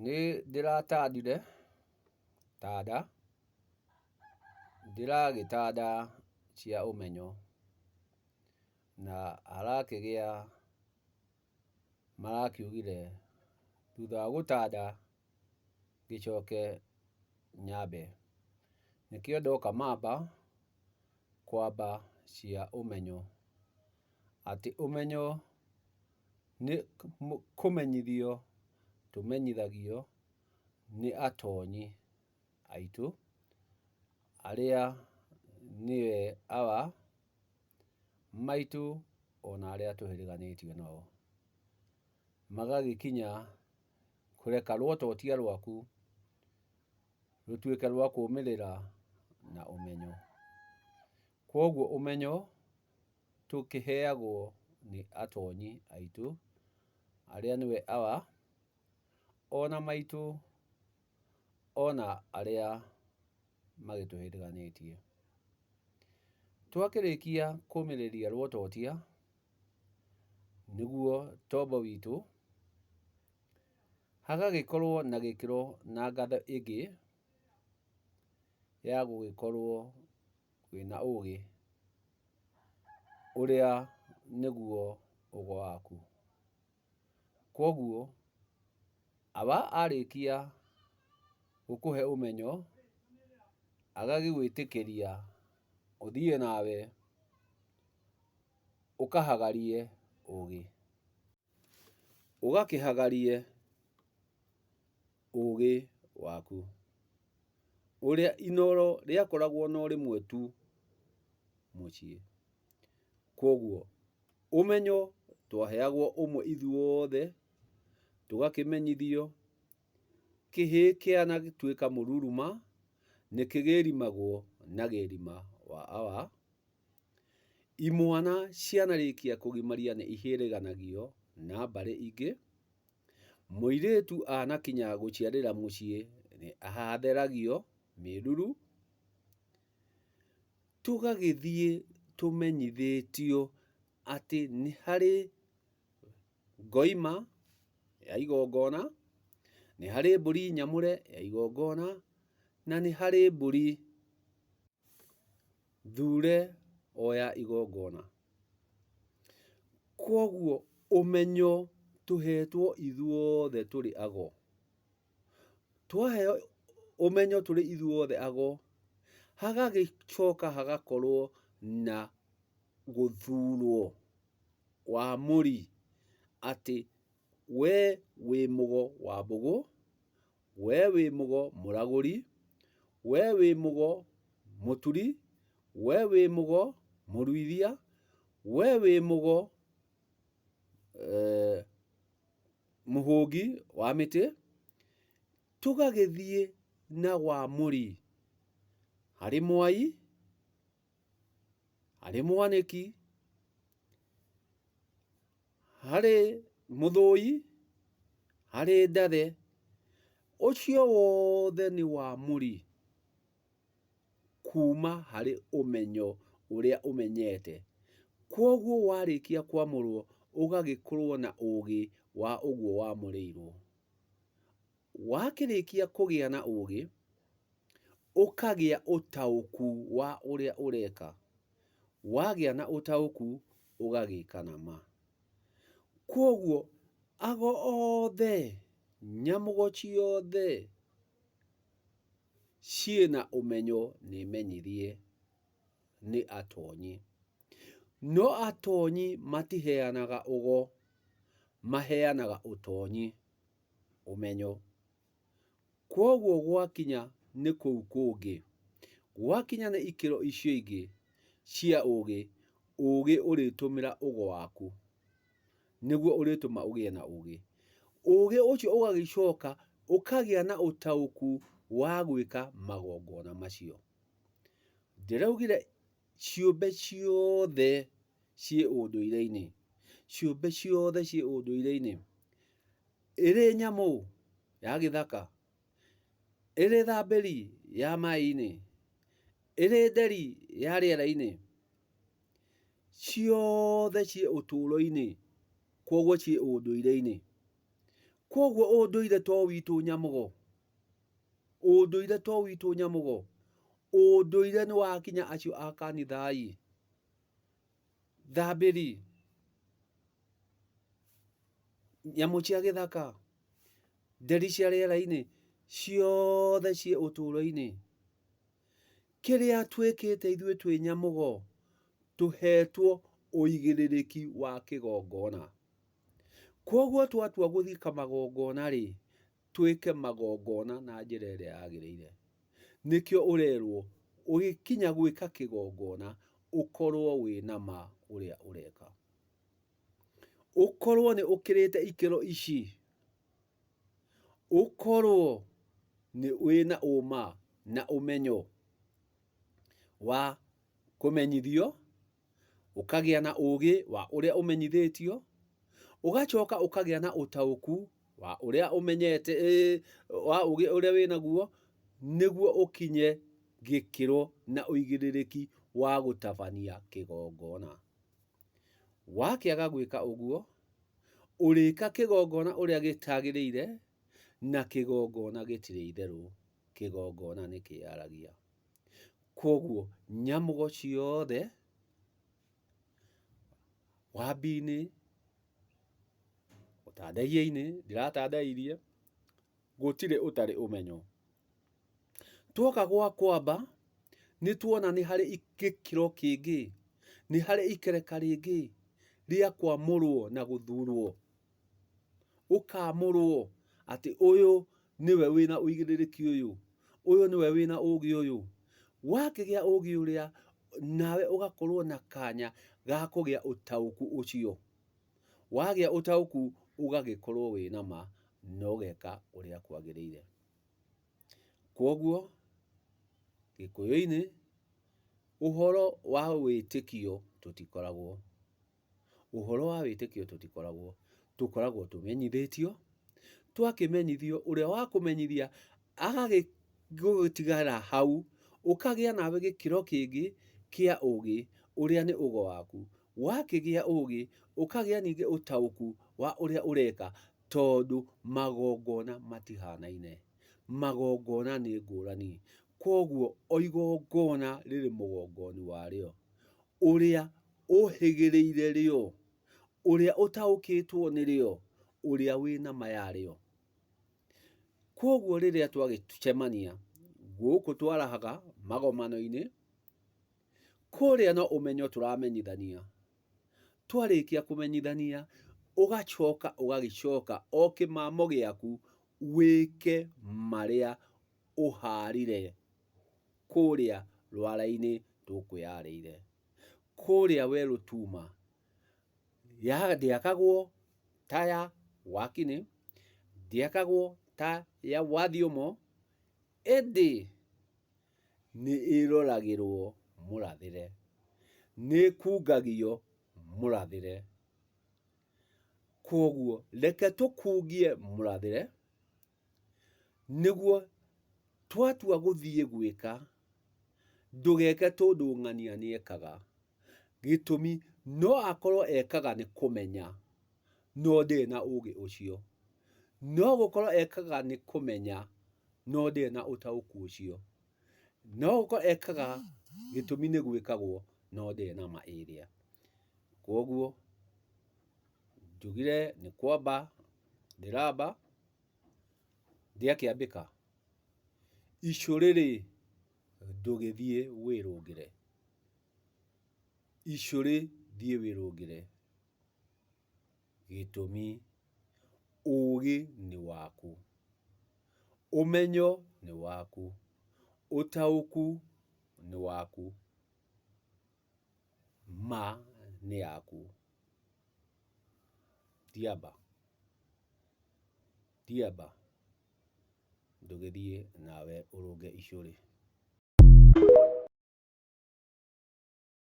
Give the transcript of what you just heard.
Nĩ ndĩratandire tanda, ndĩragĩtanda cia ũmenyo, na harakĩgĩa marakiugire thutha wa gũtanda ngĩcoke nyambe. Nĩkĩo ndoka mamba kwamba cia ũmenyo, atĩ ũmenyo nĩ kũmenyithio tũmenyithagio nĩ atonyi aitũ arĩa nĩwe awa, maitũ ona arĩa tũhĩrĩganĩtio nao. Magagĩkinya kũreka rwototia rwaku rũtuĩke rwa kũmĩrĩra na ũmenyo. Kwoguo ũmenyo tũkĩheagwo nĩ atonyi aitũ arĩa nĩwe awa, ona maitũ, ona arĩa magĩtũhĩrĩganĩtie. Twakĩrĩkia kũmĩrĩria rwototia, nĩguo tombo witũ, hagagĩkorwo na gĩkĩro na ngatho ĩngĩ ya gũgĩkorwo wĩna ũgĩ, ũrĩa nĩguo ũgo waku. Kwoguo awa arĩkia gũkũhe ũmenyo, agagĩgwĩtĩkĩria ũthiĩ nawe ũkahagarie ũgĩ. Ũgakĩhagarie ũgĩ waku. Ũrĩa inoro rĩakoragwo no rĩmwe tu mũciĩ. Kwoguo ũmenyo twaheagwo ũmwe ithuothe, tũgakĩmenyithio, kĩhĩĩ kĩanatuĩka mũruruma, nĩkĩgĩrimagwo na gĩrima wa awa. Imwana cianarĩkia kũgimaria nĩ ihĩrĩganagio na mbarĩ ingĩ. Mũirĩtu anakinya gũciarĩra mũciĩ nĩ atheragio mĩruru. Tũgagĩthiĩ tũmenyithĩtio atĩ nĩ harĩ ngoima ya igongona, nĩ harĩ mbũri nyamũre ya igongona, na nĩ harĩ mbũri thure o ya igongona. Kwoguo ũmenyo tũhetwo ithuothe tũrĩ ago. Twaheo ũmenyo tũrĩ ithuothe ago, hagagĩcoka hagakorwo na gũthurwo wamũri atĩ we wĩ mũgo wa mbũgũ, we wĩ mũgo mũragũri, we wĩ mũgo mũturi, we wĩ mũgo mũruithia, we wĩ mũgo mũhũngi wa mĩtĩ, tũgagĩthiĩ na wamũri harĩ mwai, harĩ mwanĩki, harĩ mũthũi, harĩ ndathe, ũcio wothe nĩ wamũri kuma harĩ ũmenyo ũrĩa ũmenyete. Kwoguo warĩkia kwamũrwo ũgagĩkorwo na ũgĩ wa ũguo wamũrĩirwo. Wakĩrĩkia kũgĩa na ũgĩ, ũkagĩa ũtaũku wa ũrĩa ũreka. Wagĩa na ũtaũku ũgagĩka na ma. Kwoguo ago othe, nyamũgo ciothe ciĩna ũmenyo nĩ menyithie nĩ atonyi. No atonyi matiheanaga ũgo, maheanaga ũtonyi, ũmenyo. Kwoguo gwakinya nĩ kũu kũngĩ, gwakinya nĩ ikĩro icio ingĩ cia ũgĩ, ũgĩ ũrĩtũmĩra ũgo waku, nĩguo ũrĩtũma ũgĩe na ũgĩ. Ũgĩ ũcio ũgagĩcoka ũkagĩa na ũtaũku wa gwĩka magongona macio. Ndĩraugire ciũmbe ciothe ciĩ ũndũire-inĩ, ciũmbe ciothe ciĩ ũndũire-inĩ, ĩrĩ nyamũ ya gĩthaka, ĩrĩ thambĩri ya maĩ-inĩ, ĩrĩ nderi ya rĩera-inĩ, ciothe ciĩ ũtũũro-inĩ, kwoguo ciĩ ũndũire-inĩ. Kwoguo ũndũire to witũ Nyamũgo, ũndũire to witũ Nyamũgo, ũndũire nĩ wakinya acio a kanithai, thambĩri, nyamũ cia gĩthaka, nderi cia rĩera-inĩ, ciothe ciĩ ũtũũro-inĩ. Kĩrĩa twĩkĩte ithuĩ twĩ Nyamũgo, tũhetwo ũigĩrĩrĩki wa kĩgongona. Kwoguo twatua gũthika magongona-rĩ, twĩke magongona na njĩra ĩrĩa yagĩrĩire. Nĩkĩo ũrerwo ũgĩkinya gwĩka kĩgongona ũkorwo wĩna ma ũrĩa ũreka. Ũkorwo nĩ ũkĩrĩte ikĩro ici, ũkorwo nĩ wĩna ũma na ũmenyo wa kũmenyithio, ũkagĩa na ũgĩ wa ũrĩa ũmenyithĩtio, ũgacoka ũkagĩa na ũtaũku wa ũrĩa ũmenyete, wa ũgĩ ũrĩa wĩnaguo, nĩguo ũkinye gĩkĩro na ũigĩrĩrĩki wa gũtabania kĩgongona. Wakĩaga gwĩka ũguo, ũrĩka kĩgongona ũrĩa gĩtagĩrĩire, na kĩgongona gĩtirĩ itherũ, kĩgongona nĩ kĩyaragia. Kwoguo nyamũgo ciothe, wambi-inĩ, ũtandaiya-inĩ, ndiratandairie, gũtirĩ ũtarĩ ũmenyo. Twoka gwa kwamba, nĩ tuona nĩ harĩ gĩkĩro kĩngĩ, nĩ harĩ ikereka rĩngĩ rĩa kwamũrwo na gũthurwo. Ũkamũrwo atĩ ũyũ nĩwe wĩna ũigĩrĩrĩki ũyũ, ũyũ nĩwe wĩna ũgĩ ũyũ. Wakĩgĩa ũgĩ ũrĩa, nawe ũgakorwo na kanya ga kũgĩa ũtaũku ũcio. Wagĩa ũtaũku ũgagĩkorwo wĩna ma na ũgeka ũrĩa kwagĩrĩire. Kwoguo Gĩkũyũ-inĩ ũhoro wa wĩtĩkio tũtikoragwo. Ũhoro wa wĩtĩkio tũtikoragwo, tũkoragwo tũmenyithĩtio, twakĩmenyithio ũrĩa wakũmenyithia agagĩtigara hau, ũkagĩa nawe gĩkĩro kĩngĩ kĩa ũgĩ ũrĩa nĩ ũgo waku. Wakĩgĩa ũgĩ, ũkagĩa ningĩ ũtaũku wa ũrĩa ũreka tondũ magongona matihanaine. Magongona nĩ ngũrani. Kwoguo o igongona rĩrĩ mũgongoni warĩo. Ũrĩa ũhĩgĩrĩire rĩo, ũrĩa ũtaũkĩtwo nĩrĩo, ũrĩa wĩna ma yarĩo. Kwoguo rĩrĩa twagĩcemania gũkũ twarahaga magomano-inĩ, kũrĩa no ũmenyo tũramenyithania. Twarĩkia kũmenyithania, ũgacoka ũgagĩcoka o kĩmamo gĩaku wĩke marĩa ũharire kũrĩa rwara-inĩ tũkwĩyarĩire. Kũrĩa werũ tuma, ndĩakagwo ta ya Wakinĩ, ndĩakagwo ta ya Wathiũmo, ĩndĩ nĩ ĩroragĩrwo mũrathĩre, nĩ ĩkungagio mũrathĩre. Kwoguo reke tũkungie mũrathĩre, nĩguo twatua gũthiĩ gwĩka, ndũgeke tondũ ng'ania nĩekaga. Gĩtũmi no akorwo ekaga nĩ kũmenya, no ndarĩ na ũgĩ ũcio. No gũkorwo ekaga nĩ kũmenya, no ndarĩ na ũtaũku ũcio. No gũkorwo ekaga gĩtũmi nĩ gwĩkagwo, no ndarĩ na ma ĩrĩa. Kwoguo njugire nĩ kwamba ndĩramba, ndĩakĩambĩka. Icũrĩ-rĩ, ndũgĩthiĩ wĩrũngĩre. Icũrĩ thiĩ wĩrũngĩre. Gĩtũmi, ũgĩ nĩ waku, ũmenyo nĩ waku, ũtaũku nĩ waku, ma nĩ yaku. Ndiamba, ndiamba, ndũgĩthiĩ nawe ũrũnge icũrĩ.